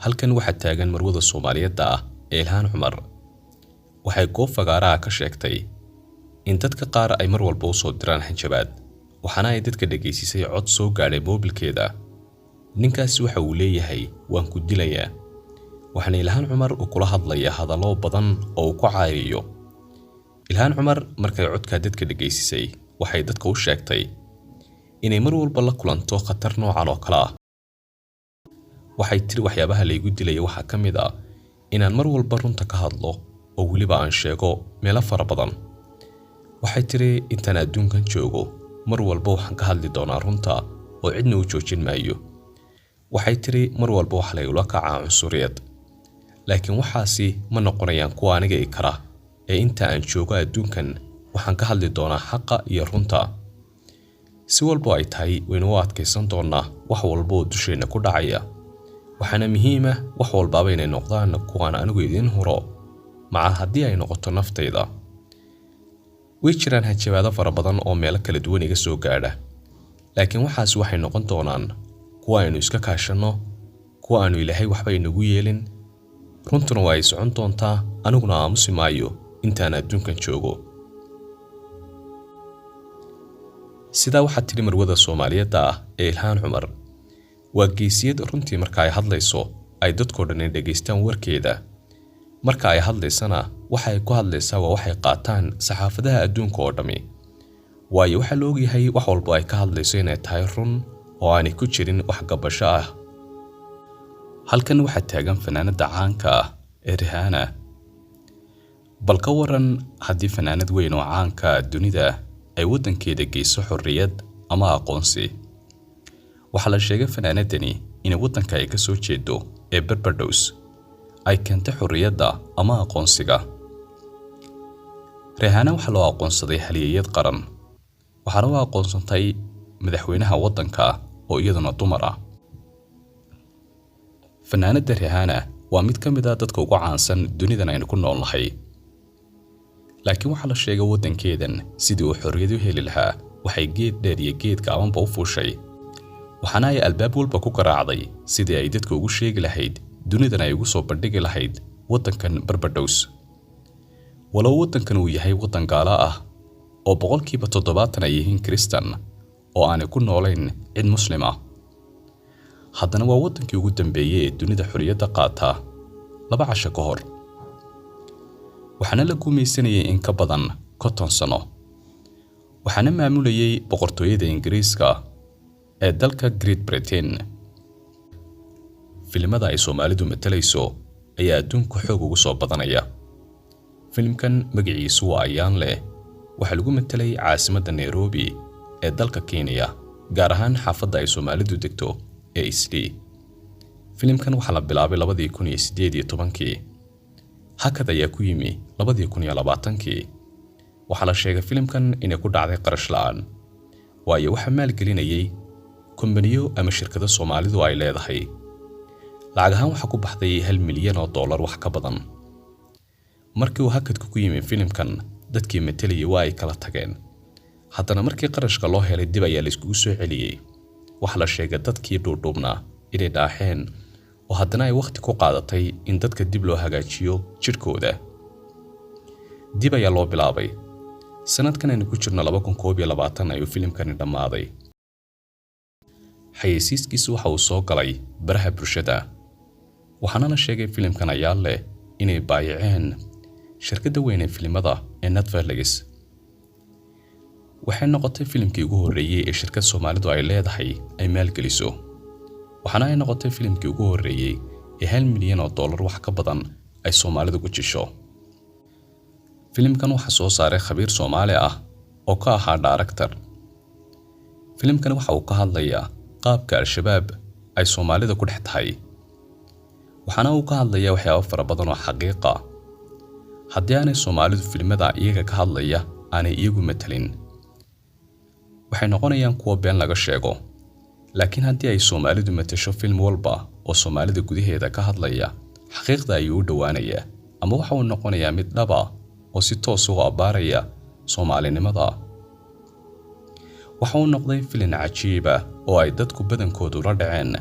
Halkan waxaa taagan marwada Soomaaliyeedda ah ee Ilhaan Cumar. Waxay goob fagaaraha ka sheegtay in dadka qaar ay mar walba u soo diraan hanjabaad, waxaana ay dadka dhegaysiisay cod soo gaadhay moobilkeeda. Ninkaasi waxa uu leeyahay, "Waan ku dilayaa." Waxaana Ilhaan Cumar uu kula hadlayaa hadallo badan oo uu ku caayayo. Ilhaan Cumar markay codkaa dadka dhegaysiisay, waxay dadka u sheegtay inay mar walba la kulanto khatar noocan oo kale ah. Waxay tiri, "Waxyaabaha laygu dilaya waxaa ka mid ah inaan mar walba runta ka hadlo oo weliba aan sheego meelo fara badan." Waxay tiri, "Intaan adduunkan joogo, mar walba waxaan ka hadli doonaa runta oo cidna u joojin maayo." Waxay tiri, "Mar walba waxa laygula kacaa cunsuriyad, laakiin waxaasi ma noqonayaan kuwa aniga i kara ee inta aan joogo adduunkan waxaan ka hadli doonaa xaqa iyo runta. Si walbo ay tahay, waynu u adkaysan doonaa wax walba oo dusheenna ku dhacaya. Waxaana muhiima wax walbaaba inay noqdaan kuwaan anigu idiin huro, maca haddii ay noqoto naftayda. Way jiraan hanjabaado fara badan oo meelo kala duwan iga soo gaadha, laakiin waxaas waxay noqon doonaan kuwa aynu iska kaashanno, kuwa aanu Ilaahay waxba inagu yeelin. Runtuna waa ay socon doontaa, aniguna aamusi maayo intaan adduunkan joogo." Sidaa waxaa tidhi marwada Soomaaliyeedda ah ee Ilhaan Cumar. Waa geesiyad runtii. Marka ay hadlayso ay dadkoo dhan ay dhegaystaan warkeeda. Marka ay hadlaysana, waxa ay ku hadlaysaa waa waxay qaataan saxaafadaha adduunka oo dhammi, waayo waxaa la ogyahay wax walbo ay ka hadlayso inay tahay run oo aanay ku jirin wax gabasho ah. Halkan waxaa taagan fanaanadda caanka ah ee Rihanna. Bal ka waran haddii fanaanad weyn oo caanka dunida ay waddankeeda geyso xorriyad ama aqoonsi? Waxaa la sheegay fanaanadani inay waddanka ay ka soo jeedo ee Barbados ay keentay xorriyadda ama aqoonsiga. Rihanna waxaa loo aqoonsaday halyeeyad qaran, waxaana u aqoonsantay madaxweynaha waddanka oo iyaduna dumar ah. Fanaanadda Rihanna waa mid ka mid ah dadka ugu caansan dunidan aynu ku noolnahay, laakiin waxaa la sheegay waddankeedan sidii uu xorriyad u heli lahaa waxay geed dheer iyo geed gaabanba u fuushay, waxaana ay albaab walba ku garaacday sidii ay dadka ugu sheegi lahayd, dunidan ay ugu soo bandhigi lahayd waddankan Barbados. Walow waddankan uu yahay waddan gaalo ah oo 70% ay yihiin Kiristan oo aanay ku noolayn cid Muslim ah, haddana waa waddankii ugu dambeeyey ee dunida xorriyadda qaata 2 casho ka hor, waxaana la gumaysanayay in ka badan 50 sano, waxaana maamulayay boqortooyada Ingiriiska ee dalka Great Britain. Filimada ay Soomaalidu matalayso ayaa adduunka xoog ugu soo badanaya. Filimkan magaciisu waa Ayaan Leh. Waxaa lagu matelay caasimadda Nairobi ee dalka Kenya, gaar ahaan xaafadda ay Soomaalidu degto ee Islii. Filimkan waxaa la bilaabay 2018-kii, hakad ayaa ku yimi 2020-kii. Waxaa la sheegay filimkan inay ku dhacday qarash la'aan, waayo waxaa maalgelinayay kombaniyo ama shirkado Soomaalidu ay leedahay. Lacag ahaan waxaa ku baxday $1 milyan wax ka badan. Markii uu hakadku ku yimi filimkan, dadkii matalayay waa ay kala tageen. Haddana markii qarashka loo helay, dib ayaa la iskugu soo celiyey. Waxaa la sheegay dadkii dhuudhuubnaa inay dhaaxeen oo haddana ay wakhti ku qaadatay in dadka dib loo hagaajiyo jidhkooda. Dib ayaa loo bilaabay. Sanadkan aynu ku jirno, 2021, ayuu filimkani dhammaaday. Xayeysiiskiisu waxa uu soo galay baraha bulshada, waxaana la sheegay filimkan ayaa leh inay baayaceen shirkadda weyn ee filimada ee Netflix. Waxay noqotay filimkii ugu horreeyey ee shirkad Soomaalidu ay leedahay ay maalgeliso, waxaana ay noqotay filimkii ugu horreeyey ee $1 milyan wax ka badan ay Soomaalidu ku jisho. Filimkan waxaa soo saaray khabiir Soomaali ah oo ka ahaa director. Filimkan waxa uu ka hadlayaa qaabka Al-Shabaab ay Soomaalida ku dhex tahay, waxaana uu ka hadlayaa waxyaabo fara badan oo xaqiiqa. Haddii aanay Soomaalidu filimada iyaga ka hadlaya aanay iyagu matelin, waxay noqonayaan kuwo been laga sheego, laakiin haddii ay Soomaalidu matasho film walba oo Soomaalida gudaheeda ka hadlaya, xaqiiqda ayuu u dhowaanayaa ama waxa uu noqonayaa mid dhaba oo si toos u abbaaraya Soomaalinimada. Waxa uu noqday filin cajiiba oo ay dadku badankoodu la dhaceen.